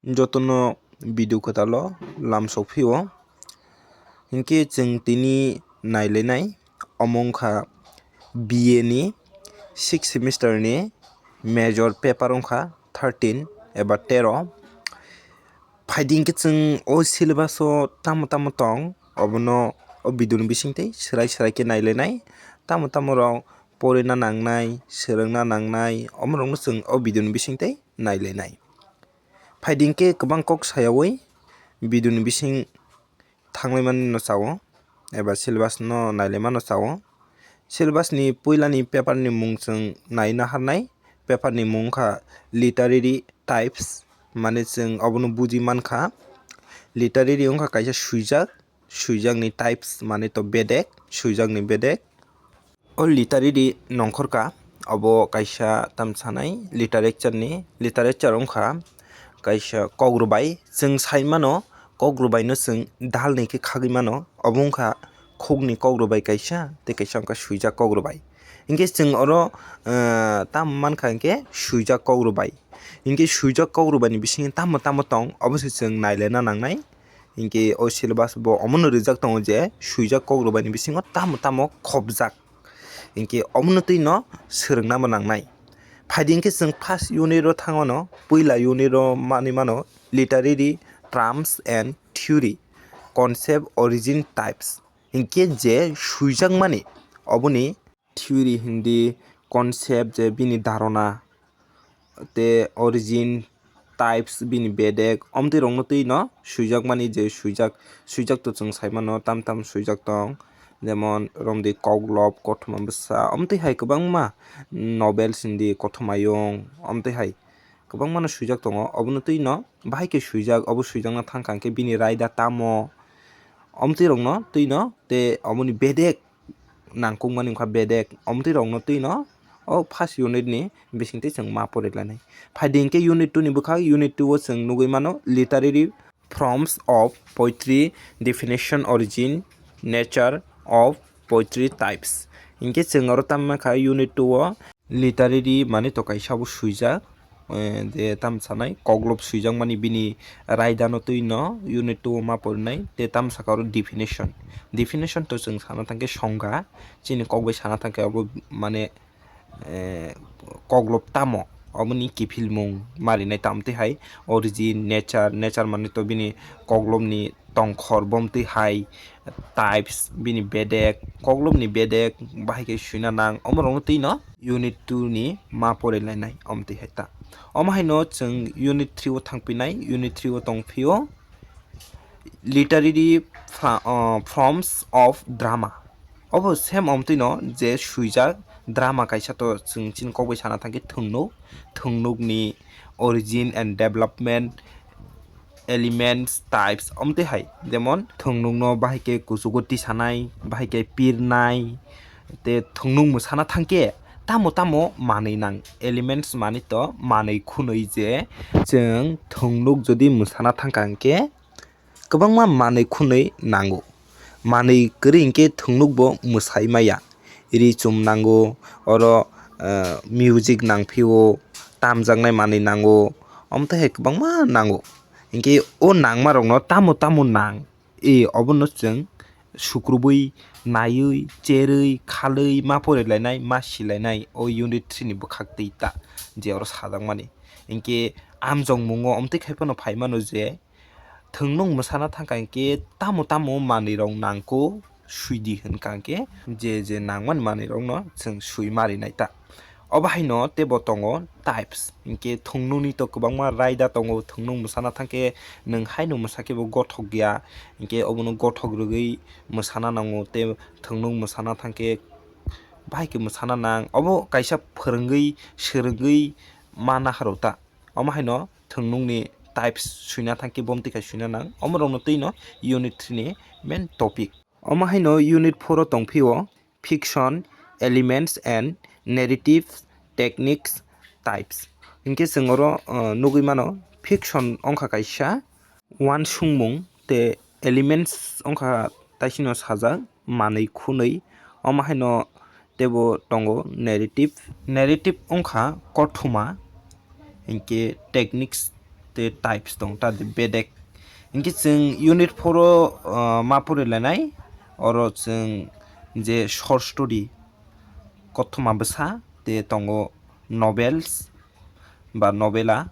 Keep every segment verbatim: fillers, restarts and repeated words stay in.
Jotono video kwtalo lamsok phio. Hinkhe chwng tini nailainai, omo wngkha B A ni sixth semester ni major paper wngkha thirteen eba tero. Phaidi hinkhe chwng o syllabus o tamo tamo tong, obono o video ni bisingtwi swrai swrai khe nailainai. Tamo tamo rok porina nangnai, swrwngna nangnai, omorokno chwng o video ni bisingtwi nailainai. Phaidi hinkhe kwbang kok sayawi video ni bising thanglaimanino chao, eba syllabus no nailaimano chao. Syllabus ni puilani paper ni mung chwng naina harnai. Paper ni mung wngkha literary types, mane chwng obono buji mankha. Literary wngkha kaisa swijak, swijak ni types mane to bedek, swijak ni bedek. O literary nongkhorka, obo kaisa tamsanai literature ni, literature wngkha kaisa kok rwbai. Chwng sai mano kok rwbai no chwng dal ni khe khagwi mano, obo wngkha khukni kok rwbai kaisa, tei kaisa wngkha swijak kok rwbai. Hinkhe chwng oro, eh, tamo mankha hinkhe swijak kok rwbai. Hinkhe swijak kok rwbai ni bisingo tamo tamo tong, obo se chwng nailaina nangnai. Hinkhe o syllabus bo omono rijak tongo je swijak kok rwbai ni bisingo tamo tamo khopjak. Hinkhe omono twi no swrwngna bo nangnai. Phaidi hinkhe chwng first unit o thangmano, puila unit o manwi mano literary terms and theory, concept, origin, types. Hinkhe je swijakmani oboni theory hindi, concept je bini dharona, tei origin, types bini bedek, omtwi rokno twi no swijakmani je swijak, swijak to chwng sai mano tam tam swijak tong, jemon romdi koklop, kothoma bwsa, omtwi hai kwbangma novels hindi, kothoma yung, omtwi hai kwbangma no swijak tongo. Obono twi no bahai khe swijak, obo swijakna thang kha hinkhe bini raida tamo, omtwi rokno twi no tei oboni bedek nangkukmani wngkha bedek, omtwi rokno twi no o first unit ni bisingtwi chwng ma porilainai. Phaidi hinkhe unit two ni bwkhak, unit two o chwng nugwi mano literary forms of poetry, definition, origin, nature of poetry types. Hinkhe chwng oro tamo mankha unit two o literary mane to kaisa bo swijak, eh, je tamo sanai koklop swijakmani bini raida no twi no unit two o ma porinai, tei tamo saka oro definition. Definition to chwng sana thangkhe songga, chini kok bai sana thangkhe abo mane, eh, koklop tamo, oboni kiphilmung marinai tamtwi hai origin, nature, nature mane to bini koklopni tongkhor, bomtwi hai types, bini bedek, koklopni bedek bahai khe swina nang, omorokno twi no unit two ni ma porilainai, omtwi hai ta. Omo haino chwng unit three o thangpinai, unit three o tongphio literary fra-, uh, forms of drama. Obo same omtwi no je swijak drama kaisa to chwng chini kok bai sana thangkhe thwngnuk, thwngnukni origin and development, elements, types, omtwi hai, jemon thwngnukno bahai khe kuchugo tisanai, bahai khe pirnai, tei thwngnuk mwsana thangkhe tamo tamo manwi nang, elements mani to manwi khunwi je chwng thwngnuk jodi mwsana thangkha hinkhe kwbangma manwi khunwi nango. Manwi kwrwi hinkhe thwngnukbo mwsai maya. Ri chum nango, oro, eh, music nangphio, tamjaknai manwi nango, omtwi hai kwbangma nango. Hinkhe o nangmarokno tamo tamo nang, e, obono chwng sukrubwi, naiwi, cherwi, khalwi ma porilainai, ma silainai o unit three ni bwkhak twi ta, je oro sajakmani. Hinkhe amjokmungo omtwi khai phano phaimano je, thwngnuk mwsana thangkha hinkhe tamo tamo manwirok nangkuk swidi hwnkha hinkhe je je nangmani manwirokno chwng swi marinai ta. Obo haino teibo tongo types, hinkhe thwngnukni to kwbangma raida tongo, thwngnuk mwsana thangkhe nwng haino mwsakhe bo gothok ya, hinkhe obono gothok rwgwi mwsana nango, tei thwngnuk mwsana thangkhe bahai khe mwsana nang, obo kaisa phwrwngwi swrwngwi ma naharw ta. Omo haino thwngnukni types swina thangkhe bomtwi khai swina nang. Omorokno twino unit three ni main topic. Omo haino unit four o tongphio fiction, elements and narrative techniques types. Hinkhe chwng oro, uh, nugwi mano fiction wngkha kaisa uansukmung tei elements wngkha taisino sajak manwi khunwi. Omo haino teibo tongo narrative. Narrative wngkha kothoma, hinkhe techniques tei types tong ta di bedek. Hinkhe chwng unit four o, uh, ma pori lainai, oro chwng je short story, kothoma bwsa tei tongo novels ba novella,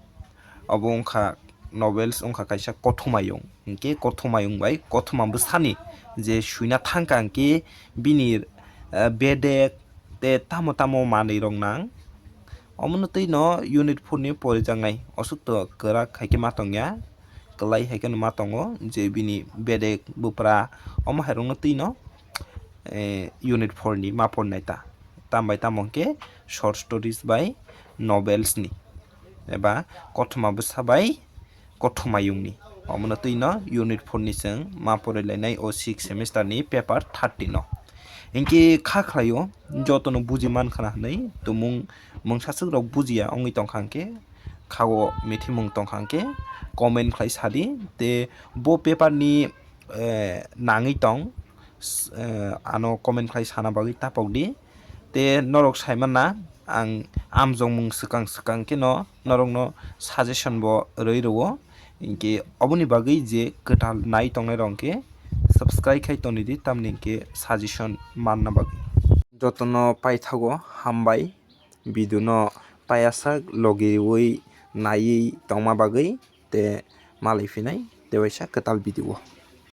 obo wngkha novels wngkha kaisa kothoma yung, hinkhe kothoma yung bai kothoma bwsani je swina thangkha hinkhe bini, uh, bedek tei tamo tamo manwi rok nang. Omono twi no unit four ni porijaknai. Osuk to kwrak hai khe ma tongya, kwlai hai kheno ma tongo je bini bedek bwpra omo hai rokno twi no, eh, unit four ni ma pornai ta. Tam bai tamo hwnkhe short stories bai novels ni eba kothoma bwsa bai kothoma yungni. Omono twi no unit four ni chwng ma pori lainai o six semester ni paper thirty no. Hinkhe kha khlaio jotono buji man khna hwnwi tumung mungsa swk rok bujiya wngwi tongkha hinkhe, khago mithimung tongkha hinkhe comment khlai sadi. Te bo paper ni, eh, nangwi tong, s-, eh, ano comment khlai sana bagwi tapok di. Te norok saimanna ang amjokmung swkang swkang khe no norokno suggestion bo rwi rwo. Hinkhe oboni bagwi je kwtal nai tongnai rok hinkhe subscribe khai tongdi, tamni hinkhe suggestion manna bagwi. Jotono paithago hambai video no payasak logi riwi naiwi tongma bagwi, te malai phinai tewaisa kwtal video o.